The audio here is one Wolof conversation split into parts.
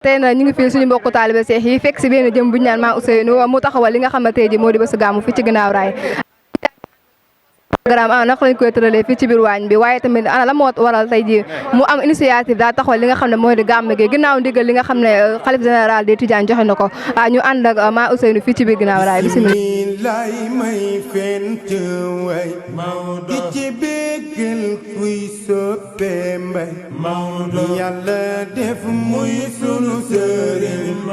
tey na ñu ngi fii suñu mbokku taalibe seex yi fekk si benn jëm bu ñu naan Maa Ousseynou mu taxawal li nga xam ne tey ji moo di bésu gàmmu fii ci ginnaaw raay programme naka lañ koy tëralee fii ci biir waañ bi waaye tamit ana la moo waral tey ji mu am initiative daa taxawal li nga xam ne mooy di gàmm gi ginnaaw ndigal li nga xam ne xalif général des Tidianes joxe na ko ñu ànd ak Maa Ousseynou fii ci biir ginnaaw raay bismillah may fent way di ci bégal kuy soppe mbay yàlla def muy sunu sëriñ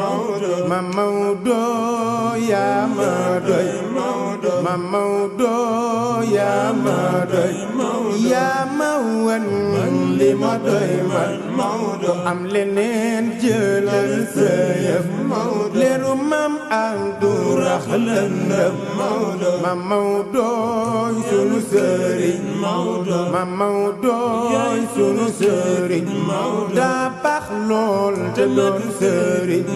ma Maodo yaa ma doy ma Maodo yaa ma doy yaa ma wan li ma doy man am leneen jëlal sa yëf leeru mam Abdu rax lëndëm ma Maodo sunu sëriñ ma Maodo sunu sëriñ daa baax lool te doon sëriñ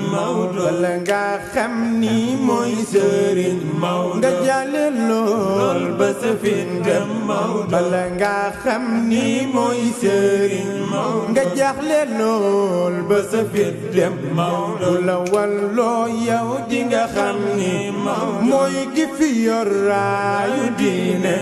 bala nga xam ni mooy sëriñ nga jàlle lool ba sa fin dem bala nga xam ni mooy sëriñ nga jaaxle lool ba sa fin dem bu la walloo yow di nga xam ni mooy gi fi yor raayu diine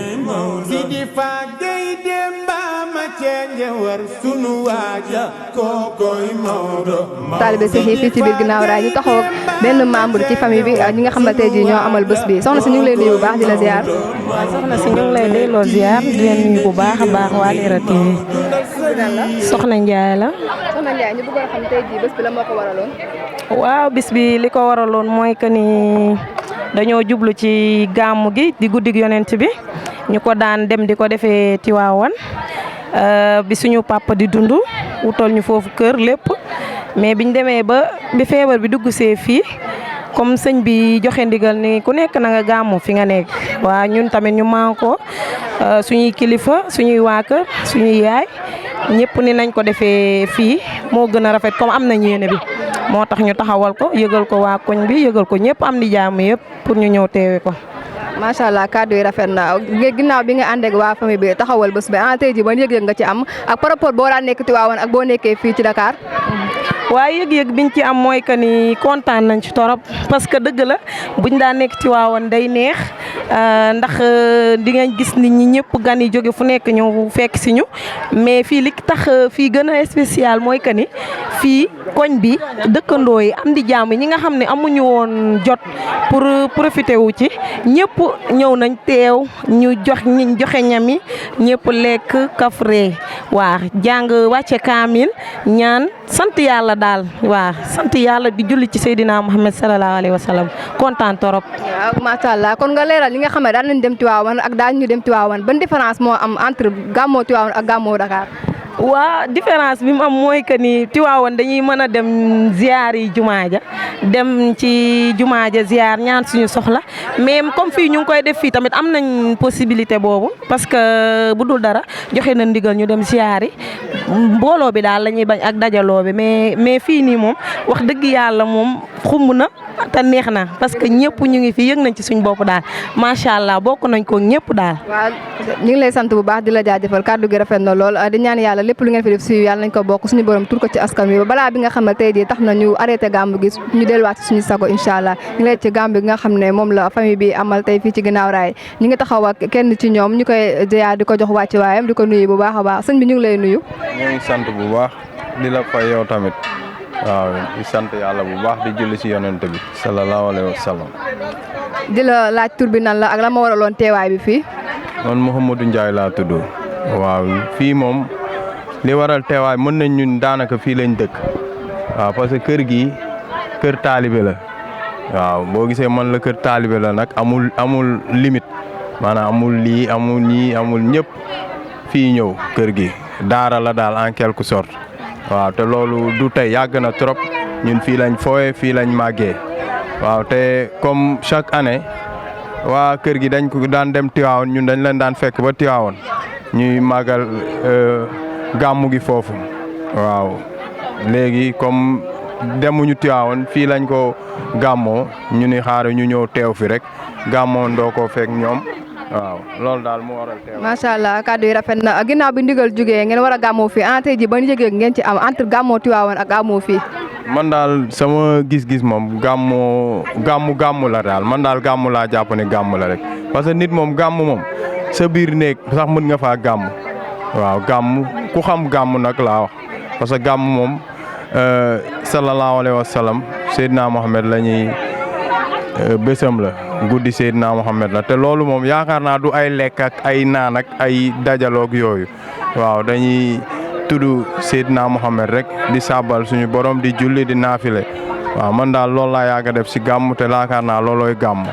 si di fa gay dem ba ma ceeñe war sunu waaja kookoy Maodo taalibe seex yi fii ci biir ginnaaw raay ñu taxaw benn membre ci famille bi ñi nga xam ne tey jii ñoo amal bés bi soxna si ñu ngi lay nuyu bu baax di la ziar waaw soxna si ñu ngi lay delloo ziar di leen nuyu bu baax a baax waa Leral TV soxna Ndiaye la soxna Ndiaye ñu bëggoon xam tey jii bés bi la moo ko waraloon waaw bis bi li ko waraloon mooy que ni dañoo jublu ci gàmmu gi di guddig yonent bi ñu ko daan dem di ko defee Tiwaawan bi suñu papa di dund wutal ñu foofu kër lépp mais biñ demee ba bi feebar bi dugg see fii comme sëñ bi joxe ndigal ni ku nekk na nga gàmmu fi nga nekk waa ñun tamit ñu maan ko suñuy kilifa suñuy waa kër suñuy yaay ñëpp ni nañ ko defee fii moo gën a rafet comme am nañ yéene bi moo tax ñu taxawal ko yëgal ko waa koñ bi yëgal ko ñëpp am di jàmm yëpp pour ñu ñëw teewe ko. macha allah kàddu yi rafet na ginnaaw bi nga ànd ak waa famille bi taxawal bés bi tey jii ban yëg-yëg nga ci am ak par rapport boo daan nekk Tivaouane ak boo nekkee fii ci Dakar. waaye yëg-yëg biñ ci am mooy que ni kontaan nañ ci torop parce que dëgg la buñ daan nekk Tivaouane day neex ndax di nga gis nit ñi ñëpp gan yi jóge fu nekk ñëw fekk si ñu mais fii li tax fii gën a spécial mooy que ni fii koñ bi dëkkandoo yi am di jàmm ñi nga xam ne amuñu woon jot pour profiter wu ci ñëpp ñëw nañ teew ñu joxe ñami ñëpp lekk kafre waa jàng wàcce kaamil ñaan sant yàlla daal waa sant yàlla di julli ci Seydina Muhammad sallallahu alayhi wa sallam kontaan torop. waaw macha allah kon nga leeral li nga xam ne daan nañ dem Tivaouane ak daan ñu dem Tivaouane ban différence moo am entre gàmmoo Tivaouane ak gàmmoo Dakar. waa différence bi mu am mooy que ni Tivaouane dañuy mën a dem ziar yi jumaa ja dem ci jumaa ja ziar ñaan suñu soxla mais comme fii ñu ngi koy def fii tamit am nañ possibilité boobu parce que bu dul dara joxe na ndigal ñu dem ziar yi mbooloo bi daal la ñuy bañ ak dajaloo bi mais fii nii moom wax dëgg yàlla moom xumb na te neex na parce que ñëpp ñu ngi fi yëg nañ ci suñ bopp daal macha allah bokk nañ ko ñëpp daal. waaw ñu ngi lay sant bu baax di la jaajëfal kàddu gi rafet na lool di ñaan yàlla lépp lu ngeen fi def si yàlla nañ ko bokk suñu borom tur ko ci askan wi balaa bi nga xam ne tey jii tax na ñu arrêté gàmb gi ñu delluwaat ci suñu sago incha allah ñu ngi lay ci gàmb gi nga xam ne moom la famille bi amal tey fii ci ginnaaw raay ñu ngi taxaw ak kenn ci ñoom ñu koy ziar di ko jox wàcc waayam di ko nuyu bu baax a baax sëñ bi ñu ngi lay nuyu. ñu ngi sant bu baax di la fay yow tamit waaw di sant yàlla bu baax di julli ci yonent bi sallallahu alayhi wa sallam. di la laaj tur bi nan la ak la ma waraloon teewaay bi fii. man Mouhamadou Ndiaye laa tudd waaw fii moom li waral teewaay mën nañ ñun daanaka fii lañ dëkk waaw parce que kër gi kër taalibe la waaw boo gisee man la kër taalibe la nag amul limite maanaam amul lii amul ñii amul ñëpp fii ñëw kër gi daara la daal en quelque sorte waaw te loolu du tey yàgg na trop ñun fii lañ fooye fii lañ màggee waaw te comme chaque année waa kër gi dañ ko daan dem Tivaouane ñun dañ leen daan fekk ba Tivaouane ñuy màggal gàmmu gi foofu waaw léegi comme demuñu Tivaouane fii lañ ko gàmmoo ñu ni xaar ñu ñëw teew fi rek gàmmoo ndoo ko fekk ñoom waaw loolu daal moo waral teew. macha allah kàddu yi rafet na ginnaaw bi ndigal jógee ngeen war a gàmmoo fii tey jii ban yëg-yëg ngeen ci am entre gàmmoo Tiwaawan ak gàmmoo fii. man daal sama gis-gis moom gàmmu la daal man daal gàmmu laa jàpp ne gàmmu la rek parce que nit moom gàmmu moom sa biir néeg sax mën nga faa gàmmu waaw gàmmu ku xam gàmmu nag laa wax parce que gàmmu moom sallallahu alayhi wa sallam Seydina Mohamed la ñuy bésam la guddi Seydina Mohamed la te loolu moom yaakaar naa du ay lekk ak ay naan ak ay dajaloog yooyu waaw dañuy tudd Seydina Mohamed rek di sàbbal suñu borom di julli di naafile waaw man daal loolu laa yàgg a def si gàmm te yaakaar naa loolooy gàmm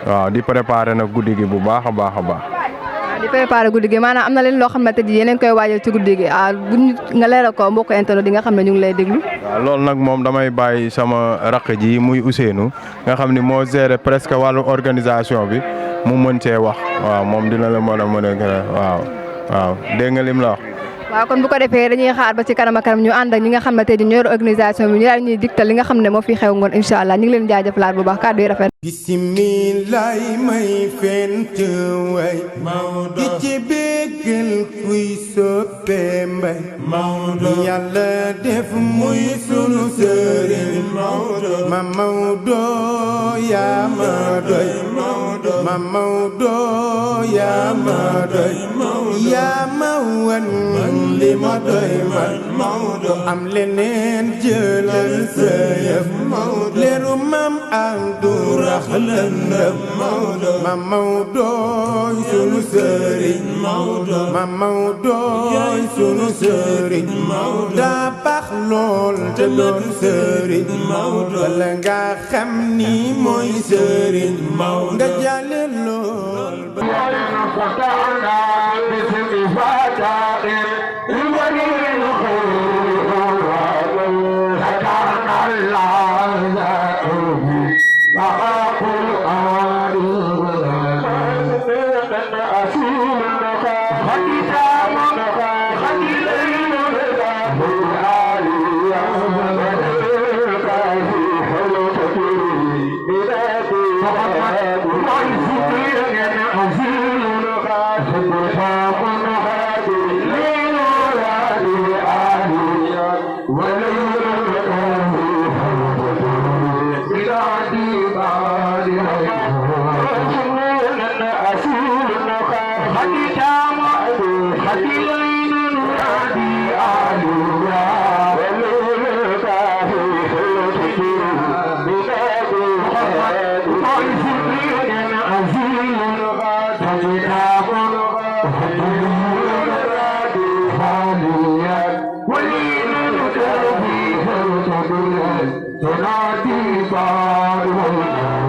waaw di préparer nag guddi gi bu baax a baax a baax. di préparer guddi gi maanaam am na leen loo xamante ni yéen koy waajal ci guddi gi buñ nga leeral ko mbokk internet di nga xam ne ñu ngi lay déglu. waaw loolu nag moom damay bàyyi sama raq ji muy Ousseynou nga xam ni moo géré presque wàllu organisation bi mu mën cee wax waaw moom dina la mën a waaw dégg nga lim la wax. waaw kon bu ko defee dañuy xaar ba ci kanam ak kanam ñu ànd ak ñi nga xam ne tey jii ñoo yor organisation bi ñu daal ñuy digtal li nga xam ne moo fi xew ngoon incha allah ñu ngi leen jaajëfalaat bu baax kàddu yi rafet. bisimilaay may fent way di ci béggal kuy soppe mbay yàlla def muy sunu sëriñ ma Maodo yaa ma doy ma Maodo yaa ma doy yaa ma wan li ma doy man am leneen jëlal sa yëf leeru mam Abdu rax lëndëm ma Maodo sunu sëriñ ma Maodo sunu sëriñ daa baax lool te doon sëriñ bala nga xam ni mooy sëriñ nga jàlle lool Thank you.